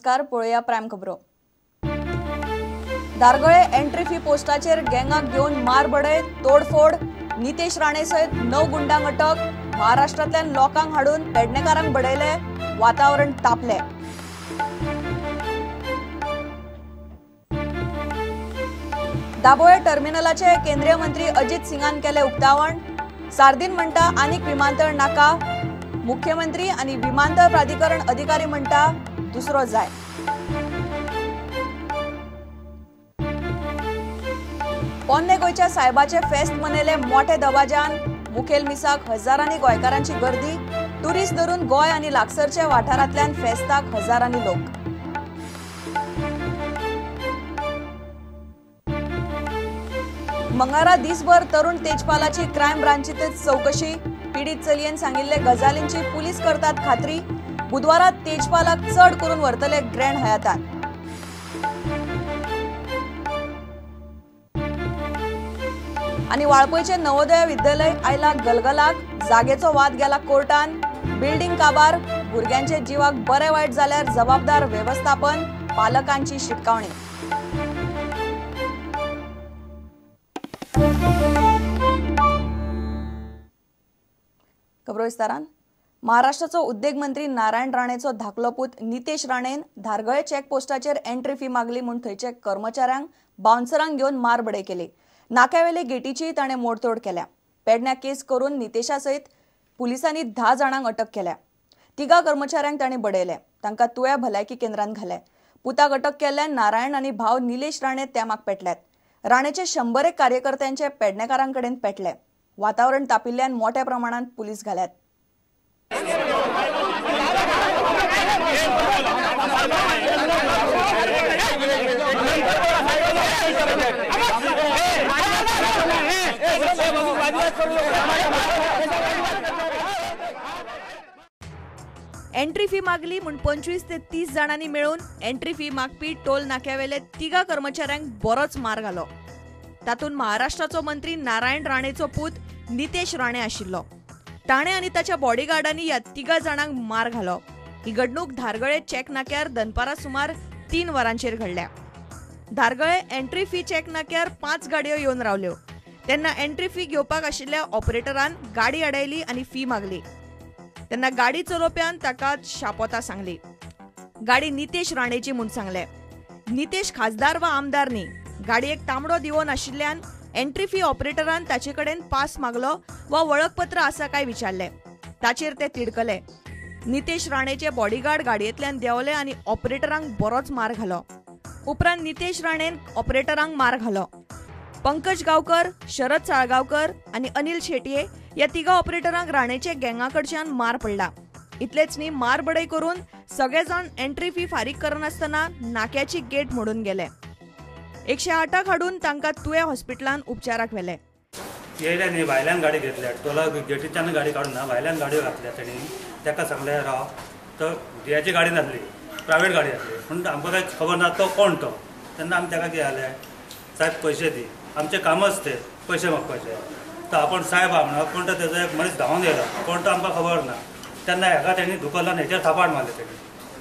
नमस्कार, पळोवया प्रायम खबरो। धारगळे एंट्री फी पोस्टाचेर गँगाक घेवन मार बडय, तोडफोड, नितेश राणे सयत 9 गुंडांक अटक। महाराष्ट्रांतल्यान लोकांक हाडून पेडणेकारांक बडयले, वातावरण तापले। दाबोळे टर्मिनलाचे केंद्रीय मंत्री अजित सिंगान केले उक्तावण। सार्दीन म्हणटा आनीक विमानतळ नाका, मुख्यमंत्री आनी विमानतळ प्राधिकरण अधिकारी म्हणटा दुसरो जाय। पोन्ने गोंयच्या सायबाचे फेस्त मनयले मोठे दबाज्यान, मुखेल मिसाक हजारांनी गोंयकारांची गर्दी। टुरिस्ट धरून गोंय आनी लागसरच्या वाठारांतल्यान फेस्ताक हजारांनी लोक। मंगळारा दिसभर तरुण तेजपालाची क्रायम ब्रांचीतच चौकशी। पीडित चलयेन सांगिल्ले गजालींची पुलीस करतात खात्री। बुधवारा तेजपालाक चड करून व्हरतले ग्रँड हयातान। आनी वाळपयचे नवोदय विद्यालय आयला गलगलाक, जागेचो वाद गेला कोर्टान। बिल्डिंग काबार, भुरग्यांचे जिवाक बरे वायट जाल्यार जबाबदार वेवस्थापन, पालकांची शिटकावणी। खबरो विस्तारान। महाराष्ट्राचो उद्देग मंत्री नारायण राणेचो धाकलो पूत नितेश राणेन धारगळे चेकपोस्टाचेर एंट्री फी मागली म्हूण थंयचे कर्मचाऱ्यांक बाउन्सरांक घेवन मार बडय केली। नाक्यावेले गेटीची ताणें मोडतोड केल्या। पेडण्या केस करून नितेशा सयत पुलिसांनी 10 जाणांक अटक केल्या। 3 कर्मचाऱ्यांक ताणें बडयले, तांकां तुया भलायकी केंद्रांत घाले। पुताक अटक केल्ल्यान नारायण आनी भाव निलेश राणे तेमाक पेटल्यात। राणेचे 100 कार्यकर्त्यांचे पेडणेकारां कडेन पेटले। वातावरण तापिल्ल्यान मोठ्या प्रमाणात पुलीस घाल्यात। एंट्री फी मागली म्हूण 25 ते 30 जाणांनी मेळून एंट्री फी मागपी टोल नाक्यावेले 3 कर्मचाऱ्यांक बरोच मार घालो। तातूंत महाराष्ट्राचो मंत्री नारायण राणेचो पूत नितेश राणे आशिल्लो। ताणें आनी ताच्या बॉडीगार्डांनी ह्या 3 जाणांक मार घालो। ही घडणूक धारगळे चेक नाक्यार दनपारा सुमार 3 वरांचेर घडल्या। धारगळे एंट्री फी चेक नाक्यार 5 गाडयो येवन रावल्यो। तेन्ना एंट्री फी घेवपाक आशिल्ल्या ऑपरेटरान गाडी आडायली आनी फी मागली। तेन्ना गाडी चलोवप्यान ताका शापोता सांगली। गाडी नितेश राणेची म्हूण सांगले। नितेश खासदार वा आमदार न्ही। गाडयेक तांबडो दिवो नाशिल्ल्यान एंट्री फी ऑपरेटरान ताचे कडेन पास मागलो वा वळखपत्र आसा काय विचारले। ताचेर ते तिडकले। नितेश राणेचे बॉडीगार्ड गाडयेंतल्यान देंवले आनी ऑपरेटरांक बरोच मार घालो। उपरांत नितेश राणेन ऑपरेटरांक मार घालो। पंकज गांवकर, शरद साळगांवकर आनी अनिल शेटये ह्या 3 ऑपरेटरांक राणेचे गँगा कडच्यान मार पडला। इतलेच न्ही, मार बडय करून सगळे जाण एंट्री फी फारीक करनासतना नाक्याची गेट मोडून गेले। 108 हाडून तांकां तुये हॉस्पिटलान उपचाराक व्हेले। येयले न्ही, भायल्यान गाडी घेतल्या, टोला गेटीच्यान गाडी काडून ना, भायल्यान गाडयो घातल्या तेणी। ताका सांगलें राव, तो हेची गाडी नासली, प्रायवेट गाडी आसली, पूण आमकां कांय खबर ना तो कोण तो। तेन्ना आमी ताका कितें जालें, साहेब पयशे दी, आमचें कामच तें पयशे मागपाचें। तो आपूण साहेब आहा म्हणून कोण तो तेजो एक मनीस धांवन येयलो, कोण तो आमकां खबर ना। तेन्ना हेका तेणी धुकल्लो आनी हेचेर थापाट मारले तेणी।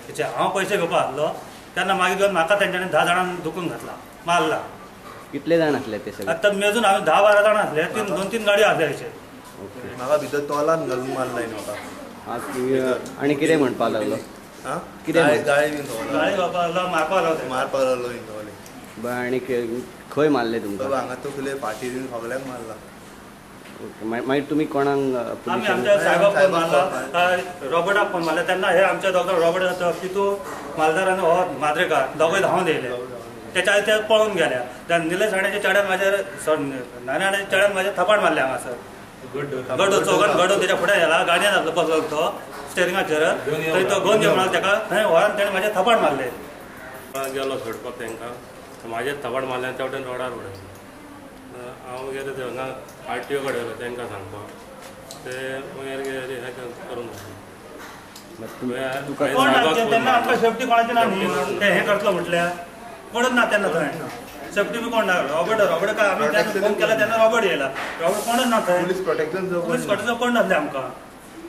हेचे हांव पयशे घेवपा आसलो तेन्ना मागीर घेवन म्हाका तेंच्यांनी 10 जाणांक धुकून घातला, मारला। कितले जाण आसले ते सगळे? आतां मेजून हांवें 10-12 जाणां आसले, 2-3 गाडयो आसले हेचेर। म्हाका भितर तोलान घालून मारला म्हाका। आनी कितें म्हणपाक लागलो? कितें गाळी बीन गाळी घालपाक लागलो, मारपाक लागलो, मारपाक लागलो हिंगा। बरें, आनी खंय मारले तुमकां? हांगा तकले फाटीर बीन सगळ्यांक मारला। ओके, मागीर तुमी कोणाक? आमी आमच्या साहेबाक फोन मारला, रॉबर्टाक फोन मारला। तेन्ना हे आमच्या दोगां रॉबर्ट पितू मालदार आनी हो माद्रेकार दोगूय धांवन येयले। तेच्या आदी ते पळोवन गेल्या। निलेश राणेच्या चेड्यान म्हाजेर, नारायण राणेच्या चेड्यान म्हाजेर थपाट मारले हांगासर। गडो चौगान गडो तेच्या फुडें गेला, गाडयेन आसलो बसलो तो स्टेरिंगाचेर, थंय तो घेवन यो म्हणलो तेका, थंय व्हरून तेणें म्हाजेर थपाट मारले। गेलो सोडपाक तेंकां, म्हाजेर थपाट मारले आनी त्या वटेन रोडार उडयले। हांव गेलो ते हांगा आरटीओ कडेन गेलो तेंकां सांगपाक, ते मागीर हें करून तेन्ना आमकां सेफ्टी कोणाची ना न्ही, ते हें करतलो म्हटल्यार कोणच ना तेन्ना थंय सेफ्टी बी कोण ना। रॉबर्ट रॉबर्ट काय आमी फोन केला तेन्ना रॉबर्ट येयला, रॉबर्ट कोणच ना थंय, पुलीस प्रोटेक्शन कोण नासलें आमकां।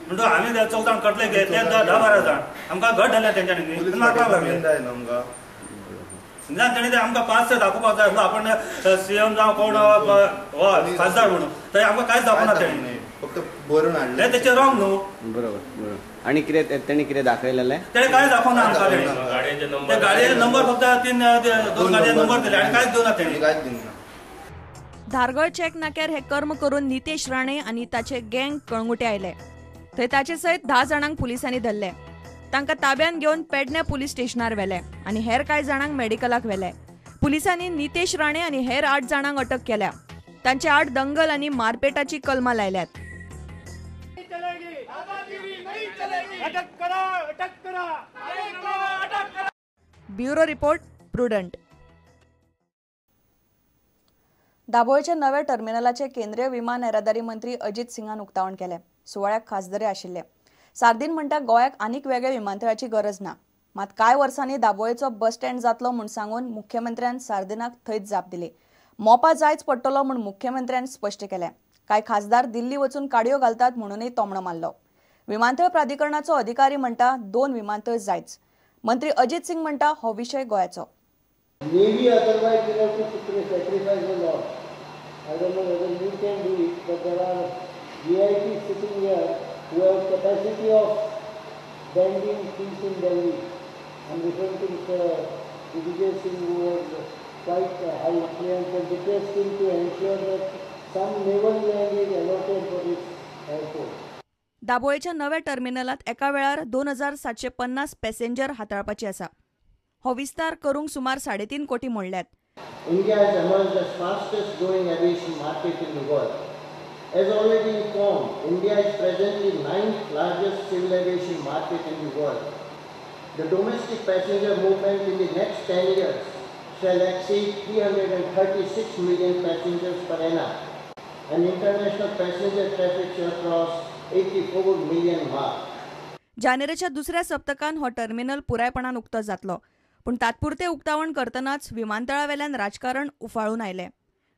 म्हणटकच आमी 4 जाण कटले गेले ते 10-12 जाण आमकां घट धरले तेंच्यांनी मारपाक लागले. निदान तेणी आमकां 5 दाखोवपाक जाय आसलो आपण सीएम जावं कोण खासदार म्हणून, थंय आमकां कांयच दाखोवना तेणी, फक्त बरोवन हाडलें. हें तेचें रॉंग न्हू. बरोबर बरोबर. आनी कितें तेणी कितें दाखयलेलें? तेणें कांयच दाखोवना आमकां. तेणी गाडयेचे नंबर फक्त 3-2 गाडयेचे नंबर दिले आनी कांयच दिवना तेणी. कांयच दिवना. धारगळ चेक नाक्यार हे कर्म करून नितेश राणे आनी ताचे गँग कळंगुटे आयले. थंय ताचे सयत 10 जाणांक पुलिसांनी धरले. तांकां ताब्यात घेवन पेडणे पुलीस स्टेशनार व्हेले आनी हेर कांय जाणांक मेडिकलाक व्हेले. पुलिसांनी नितेश राणे आनी हेर 8 जाणांक अटक केल्या. तांचे आड दंगल आनी मारपेटाची कलमां लायल्यात. Bureau report, Prudent. दाबोळच्या नव्या टर्मिनलाचे केंद्रीय विमान येरादारी मंत्री अजित सिंगान उक्तावण केलें. सुवाळ्याक खासदारी आशिल्ले. सार्दीन म्हणटा गोंयाक आनीक वेगळ्या विमानतळाची गरज ना, मात कांय वर्सांनी दाबोळेचो बस स्टँड जातलो म्हूण सांगून मुख्यमंत्र्यान सार्दिनाक थंयच जाप दिली. मोपा जायच पडटलो म्हूण मुख्यमंत्र्यान स्पश्ट केलें. कांय खासदार दिल्ली वचून काडयो घालतात म्हणूनय तोमणो मारलो. विमानतळ प्राधिकरणाचो अधिकारी म्हणटा 2 विमानतळ जायच. मंत्री अजित सिंग म्हणटा हो विशय गोंयाचो. Maybe otherwise we have to sacrifice a lot. I don't know whether you can do it, but there are VIPs sitting here who have capacity of bending things in Delhi. I'm referring to Mr. Vijay Singh, who has quite high influence, and request him to ensure that some naval land is allotted for this airport. दाबोळेच्या नव्या टर्मिनलात एका वेळार 2750 passenger हाताळपाचे आसा. हो विस्तार करूंक सुमार 3.5 कोटी मोडल्यात. India has emerged as fastest growing aviation market in the world. As already informed, India is presently 9th largest civil aviation market in the world. The domestic passenger movement in the next 10 years shall exceed 336 million passengers per annum, and international passenger traffic shall cross 84 million mark. जानेवारीच्या दुसऱ्या सप्तकान हो terminal पुरायपणान उक्तो जातलो. पूण तात्पुरते उक्तावण करतनाच विमानतळावेल्यान राजकारण उफाळून आयलें.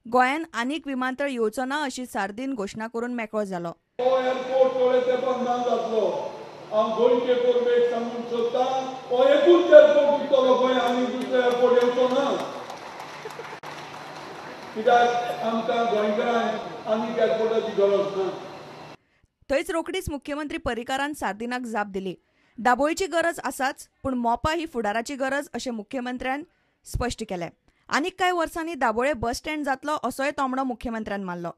गोंयान आनीक विमानतळ येवचो ना अशी सार्दीन घोशणा करून मेकळो जालो. एअरपोर्ट थोडे तेंपान ना जातलो. हांव गोंयचे पोरबेक सांगूंक सोदतां, हो एकूच एअरपोर्ट उरतलो गोंय, आनी दुसरो एअरपोर्ट येवचो ना. कित्याक आमकां गोंयकारांक आनीक एअरपोर्टाची गरज ना. थंयच रोखडीच मुख्यमंत्री पर्रीकारान सार्दिनाक जाप दिली. दाबोळीची गरज आसाच, पूण मोपा ही फुडाराची गरज अशें मुख्यमंत्र्यान स्पश्ट केलें. आनीक कांय वर्सांनी दाबोळे बस स्टँड जातलो असोय तोमणो मुख्यमंत्र्यान मारलो.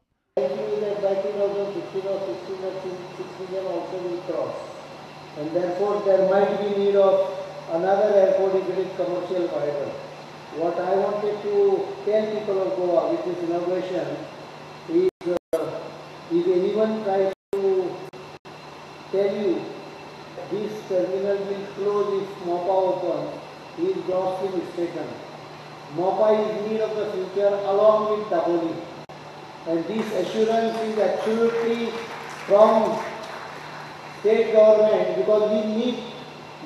What I wanted to tell people of Goa with this inauguration is, if anyone tries to tell you this terminal will close if Mopa opens, he is grossly mistaken. Mopa is need of the future along with Dabolim, and this assurance is absolutely from state government, because we need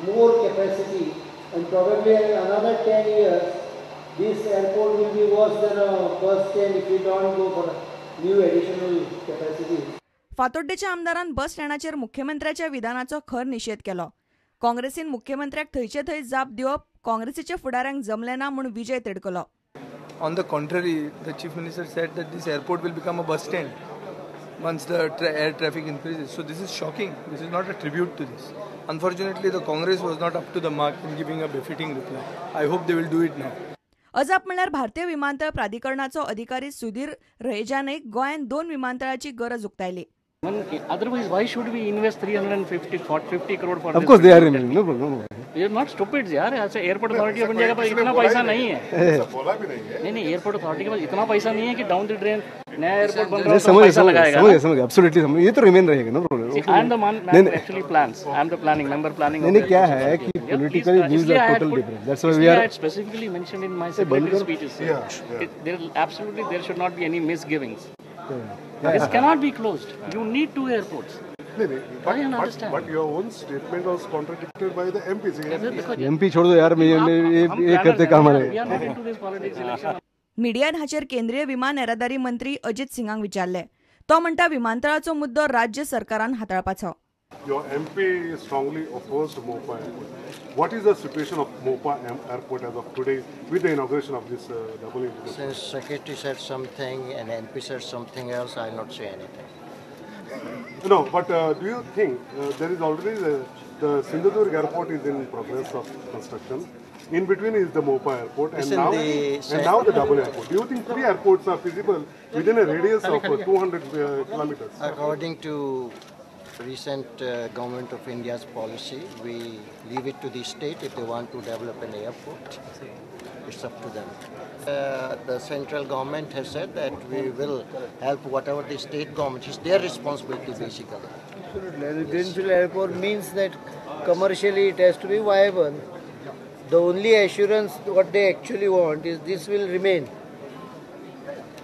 more capacity, and probably in another 10 years this airport will be worse than a bus stand if we don't go for new additional capacity. फातोड्डेच्या आमदारान बस स्टँडाचेर मुख्यमंत्र्याच्या विधानाचो खर निशेध केलो. काँग्रेसीन मुख्यमंत्र्याक थंयचे थंय जाप दिवप काँग्रेसीच्या फुडाऱ्यांक जमलें ना म्हूण Vijay तिडकलो. On the contrary, the Chief Minister said that this airport will become a bus stand once the air traffic increases. So this is shocking. This is not a tribute to this. Unfortunately, the Congress was not up to the mark in giving a befitting reply. I hope they will do it now. अजाप म्हणल्यार भारतीय विमानतळ प्राधिकरणाचो अधिकारी सुधीर रहेजानय गोंयांत 2 विमानतळाची गरज उक्तायली. Otherwise, why should we invest 350 crore for this? Of course, they are investing. No problem. You're not stupid, यार. ऐसे एयरपोर्ट अथॉरिटी अपन जगह पर इतना पैसा नहीं है. बोला भी नहीं है. नहीं नहीं, एयरपोर्ट अथॉरिटी के पास इतना पैसा नहीं है कि डाउन the drain नया एयरपोर्ट बन रहा है तो पैसा लगाएगा. समझ समझ, एब्सोल्युटली समझ. ये तो रिमेन रहेगा, no problem. I am the man who actually plans. I am the planning member planning. नहीं नहीं, क्या है कि politically views are total different. That's why we are specifically mentioned in my secretary speeches. There absolutely there should not be any misgivings. This cannot be closed. You need 2 airports. But your own statement was contradicted by the MPs. MP छोड़ दो यार, मैं ये करते काम है. We are not into this politics election. मीडियान हाचेर केंद्रीय विमान येरादारी मंत्री अजित सिंगांक विचारले. तो म्हणटा विमानतळाचो मुद्दो राज्य सरकारान हाताळपाचो. Your MP strongly opposed Mopa Airport. What is the situation of Mopa Airport as of today with the inauguration of this Dabolim International? Since Secretary said something and MP said something else, I will not say anything. No, but do you think there is already the Sindhudurg Airport is in progress of construction? In between is the Mopa Airport and now the Dabolim Airport. Do you think 3 airports are feasible within a radius of 200 kilometers? According to recent Government of India's policy, we leave it to the state if they want to develop an airport. It's up to them. The central government has said that we will help whatever the state government is, their responsibility basically. Absolutely. The Greenfield Airport means that commercially it has to be viable. The only assurance what they actually want is this will remain.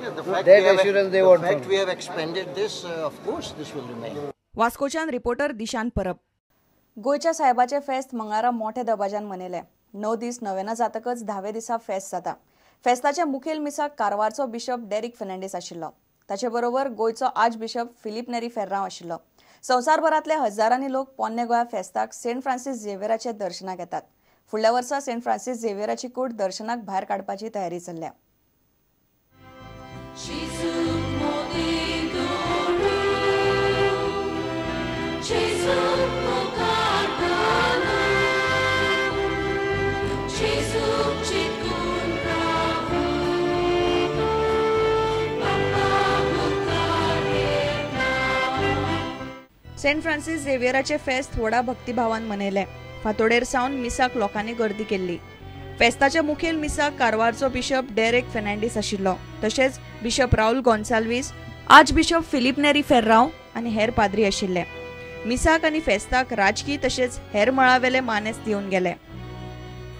Yeah, the fact that assurance they want. The fact we have expanded this, of course this will remain. वास्कोच्यान reporter Dishant Parab. गोंयच्या साहेबाचें फेस्त मंगळारा मोठ्या दबाज्यान मनयलें. 9 दीस नवेना जातकच 10व्या दिसा फेस्त जाता. फेस्ताच्या मुखेल मिसाक कारवारचो बिशप डेरिक फेर्नांडीस आशिल्लो. ताचे बरोबर गोंयचो आर्च बिशप फिलीप नेरी फेर्रांव आशिल्लो. संवसारभरांतले हजारांनी लोक पोन्ने गोंया फेस्ताक सेंट फ्रांसीस झेवियराच्या दर्शनाक येतात. फुडल्या वर्सा सेंट फ्रांसीस झेवियराची कूड दर्शनाक भायर काडपाची तयारी चल्ल्या. सेंट फ्रांसीस झेवियराचे फेस्त व्हडा भक्तिभावान मनयलें. फांतोडेर सावन मिसाक लोकांनी गर्दी केल्ली. फेस्ताच्या मुखेल मिसाक कारवारचो बिशप डेरेक फेर्नांडीस आशिल्लो. तशेंच bishop Raul Gonsalves, archbishop Filipe Neri Ferrao आनी हेर पाद्री आशिल्ले. मिसाक आनी फेस्ताक राजकी तशेंच हेर मळावेले मानेस दिवन गेले.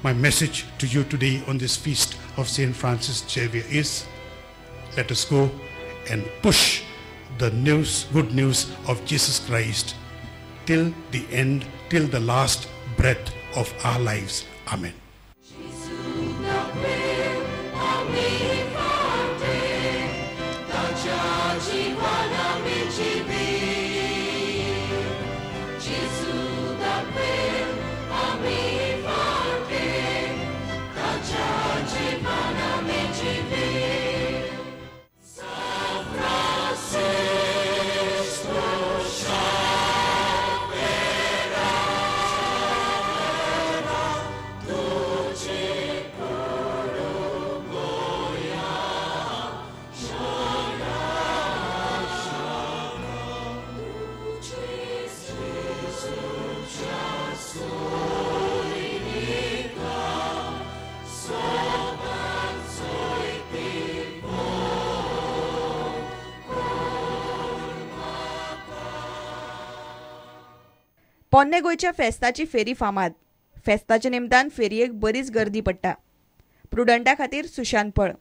My message to you today on this feast of Saint Francis Xavier is, let us go and push the news, good news of Jesus Christ till the end, till the last breath of our lives. Amen. पोन्ने गोंयच्या फेस्ताची फेरी फामाद. फेस्ताच्या निमतान फेरयेक बरीच गर्दी पडटा. प्रुडंटा खातीर सुशांत पळ.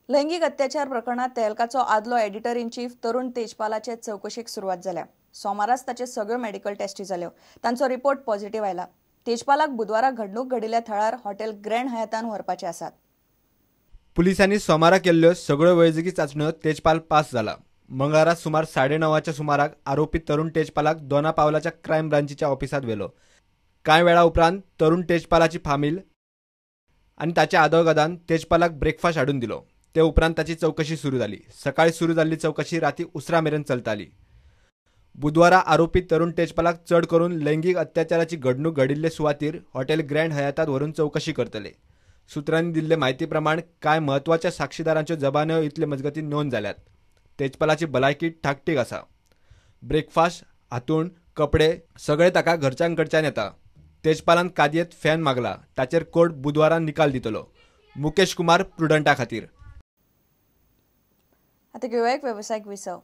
लैंगीक अत्याचार प्रकरणात तहलकाचो आदलो एडिटर इन चीफ तरुण तेजपालाचे चवकशेक सुरवात जाल्या. सोमाराच ताचे सगळ्यो मेडिकल टेस्टी जाल्यो. तांचो रिपोर्ट पॉझिटिव्ह आयला. तेजपालाक बुधवारा घडणूक घडिल्ल्या थळार हॉटेल ग्रँड हयातान व्हरपाचे आसात. पुलिसांनी सोमारा केल्ल्यो सगळ्यो वैजकी चांचण्यो तेजपाल पास जाला. मंगळारा सुमार 9:30 सुमाराक आरोपी तरुण तेजपालाक दोना पावलाच्या क्रायम ब्रांचीच्या ऑफिसांत व्हेलो. कांय वेळा उपरांत तरुण तेजपालाची फामील आनी ताच्या आदोगादान तेजपालाक ब्रेकफास्ट हाडून दिलो. ते उपरांत ताची चवकशी सुरू जाली. सकाळी सुरू जाल्ली चवकशी राती उसरा मेरेन चलताली. बुधवारा आरोपी तरुण तेजपालाक चड करून लैंगीक अत्याचाराची घडणूक घडिल्ले सुवातीर हॉटेल ग्रँड हयातात व्हरून चवकशी करतले. सुत्रांनी दिल्ले म्हायती प्रमाण कांय म्हत्वाच्या साक्षीदारांच्यो जबान्यो इतले मजगतीं नोंद जाल्यात. तेजपालाची भलायकी ठाकठीक आसा. ब्रेकफास्ट, हातूण, कपडे सगळे ताका घरच्यांकडच्यान येता. तेजपालान कादयेंत फॅन मागला. ताचेर कोर्ट बुधवारा निकाल दितलो. मुकेश कुमार, प्रुडंटा खातीर. आता घेवया एक वेवसायीक विसव.